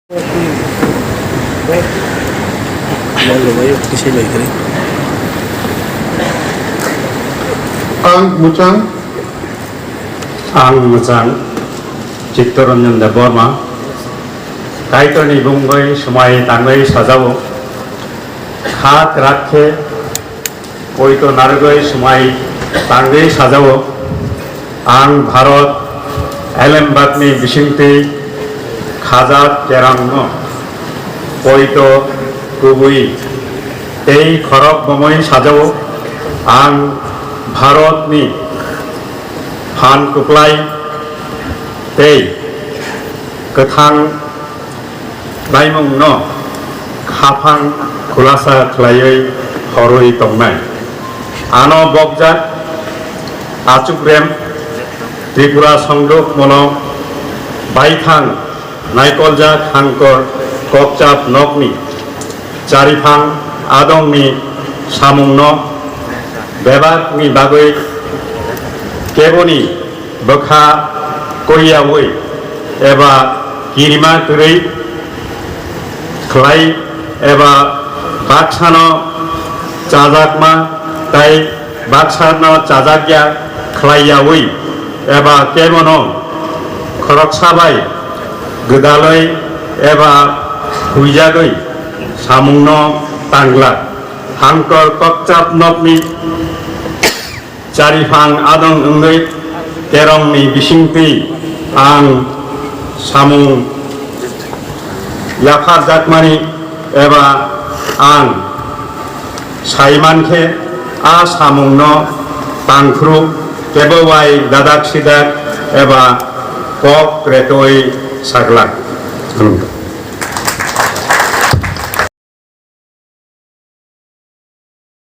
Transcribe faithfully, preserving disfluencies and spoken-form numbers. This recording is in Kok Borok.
Ang mwchang. Ang mwchang Chittaranjan Debbarma. Kaitorni bumungwi swmai tangwi sajao. Kha kwrak khe poito narwgwi swmai tangwi sajao. Ang Bharat elembakni bisingtwi khajak kerangno poito kubui tei khorok bomwi sajao. Ang Bharatni phan kwplai tei kwthang laimungno khaphang khulasa khlaiwi horwi tongnai. Ano bokjak achukrem Tripura Songduk Mono baithang naikoljak hangkor kokchap nokni chariphang adongni samungno bebakni bagwi keboni bwkha koriyaui eba kirima kwrwi khlai eba baksano chajakma tei baksano chajakya khlaiyaui eba kebono khoroksa bai gwdalwi eba huijagwi samungno tangla. Hangkor kokchap nokni chariphang adong wngwi kerongni bisingtwi ang samung yapharjakmani eba ang saimankhe a samungno tangphru kebo bai dadak sidak eba kok kretwi saglak.